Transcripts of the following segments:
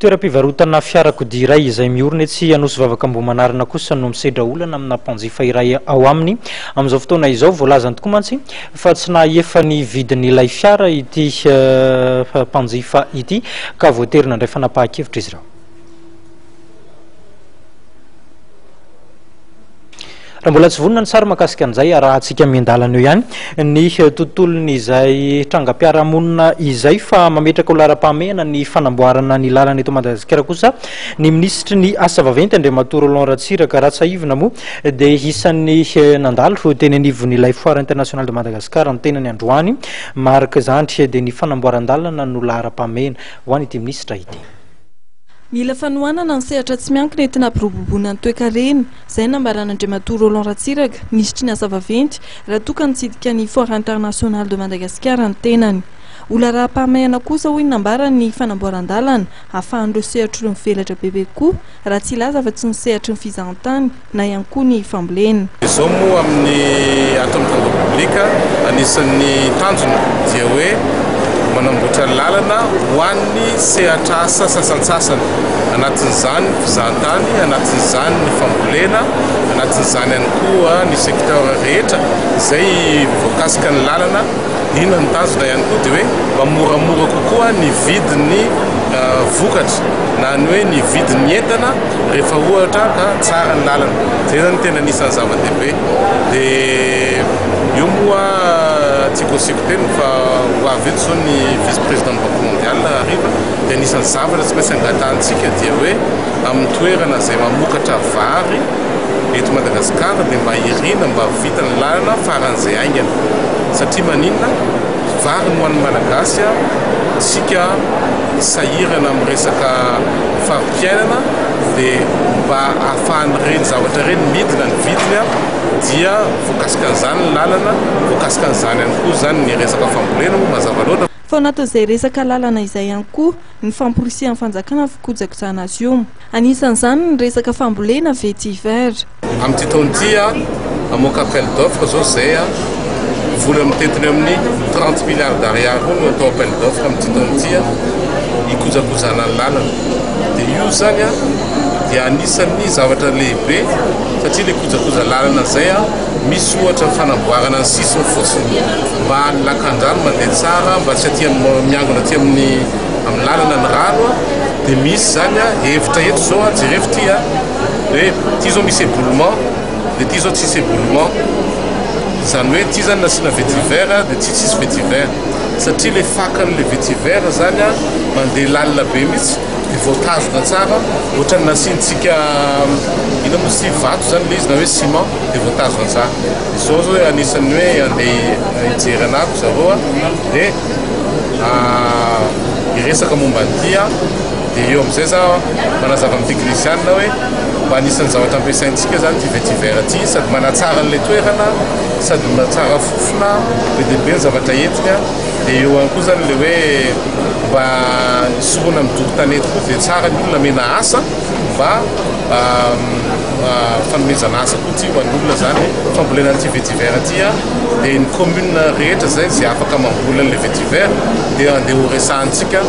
Toeram-pivarotana fiarakodia iray izay miorina etsy Anosivavaka Ambohimanarina kosa no misedra olana amina mpanjifa iray ao aminy amin'izao fotoana izao. Voalazany tokoa mantsy fa tsy nahaefa ny vidin'ilay fiara ity mpanjifa ity ka voatery nandray fanapahan-kevitra izy ireo. Raha mbola tsy vonona ny sary mahakasika an'izay, arahantsika miandalana eo ihany ny tontolon'izay trangam-piarahamonina izay fa mametraka ho laharam-pahamehana ny fanamboarana ny lalana eto Madagasikara kosa ny minisitry ny asa vaventy Andriamatoa Roland Ratsiraka. Raha tsiahivina moa dia isan'ny nandalo teny anivon'ilay Foire Internationale de Madagascar ny tenany androany. Marika izany dia ny fanamboaran-dalana no laharam-pahamehana ho an'ity minisitra ity. Mila fanohanana ny sehatra tsy miankina entina hampiroboroboana ny toekarena, izay nambaran'Andriamatoa Roland Ratsiraka, minisitry ny Asa vaventy, raha toa ka nitsidika ny Foire Internationale de Madagascar ny tenany. Ho laharam-pahamehana kosa hoy ny nambarany ny fanamboaran-dalana ahafahan'ireo sehatra ireo mivelatra bebe kokoa raha tsy hilaza afa-tsy ny sehatry ny fizahantany na ihany koa ny fambolena. Izao moa amin'ny ato amin'ny Travaux Publics, anisan'ny tanjona dia hoe manamboatra lalana ho an'ny sehatr'asa sasantsasany, anatin'izany ny fizahantany, anatin'izany ny fambolena, anatin'izany ihany koa ny secteur rehetra izay voakasika ny lalana. Inona no tanjona ihany koa dia hoe mba moramora kokoa ny vidin'ny vokatra na ny hoe ny vidin'ny entana Rehefa ohatra ka tsara ny lalana, zay zany tena anisan'ny zava-dehibe. Dia eo moa tiako asiako teny fa ho avy eto zao ny vice président ny banque mondiale hariva, dia anisan'ny zavatra tsy maintsy angatahantsika dia hoe amin'ny toerana izay mamokatra vary eto Madagasikara dia mba irina mba vita ny lalana faran'izay haingana satria maninona? Vary no hohanin'ny Malagasy, isika sahirana amin'ny resaka fari-piainana dia mba ahafahan'ireny zavatra ireny midina ny vidiny dia voakasika an'izany ny lalana, voakasika an'izany ihany koa izany ny resaka fambolena moa mazava loatra. Fa ao anatin'izay resaka lalana izay ihany koa ny famporisihan'ny fanjakana ny fikojakojana azy io. Anisan'izany ny resaka fambolena vetiver. Amin'ity taona ity, hamoaka appel d'offre izao izay vola mitentina eo amin'ny 30 milliards d'ariary eo no atao appel d'offre amin'ity taona ity hikojakojana ny lalana. Dia io izany dia anisan'ny zavatra lehibe satria ilay kojakoja lalana izay misy ohatra fanamboarana ny sisiny fotsiny mba ny lakandrano mandeha tsara mba tsy aty miangona aty amin'ny amin'ny lalana ny rano dia misy izany hevitra eto izao jerevo ity Hoe ty zao misy éboulement de ty zao tsisy éboulement izany hoe ty zany nasiana vétiver de ty tsisy vétiver satria le fakan'le vétiver zany a mandeha lalina be mihitsy de voatazona tsara ohatran'ny nasiantsika inona moa izy ity vato zany le izy na hoe ciment de voatazona tsara izao zao anisan'ny hoe andeha hijery anako zareo a de hiresaka momba an'ity a Dia eo amin'izay za manazava amin'ny teknisianina hoe mba anisan'ny zavatra ampiasaintsika zany ity vetiver ity, sady manatsara an'ilay toerana, sady mahatsara fofona, be dia be ny zavatra entiny an, dia eo ihany koa zany ilay hoe mba hisorohana amin'ny doro tanety koa dia tsara ny olona omena asa mba fanomezana asa koa ity ho an'ny olona zany fambolena an'ity vetiver ity an, dia ny commune rehetra zay izay afaka mamboly an'ilay vetiver dia andeha ho resahantsika.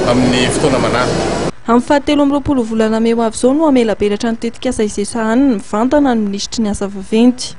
amin'ny fotoana manaraka. Amin'ny fahatelo amby 20 volana mey ho avy izao no hamelabelatra ny tetikasa izay sahaniny mivantana ny minisitry ny asa vaventy.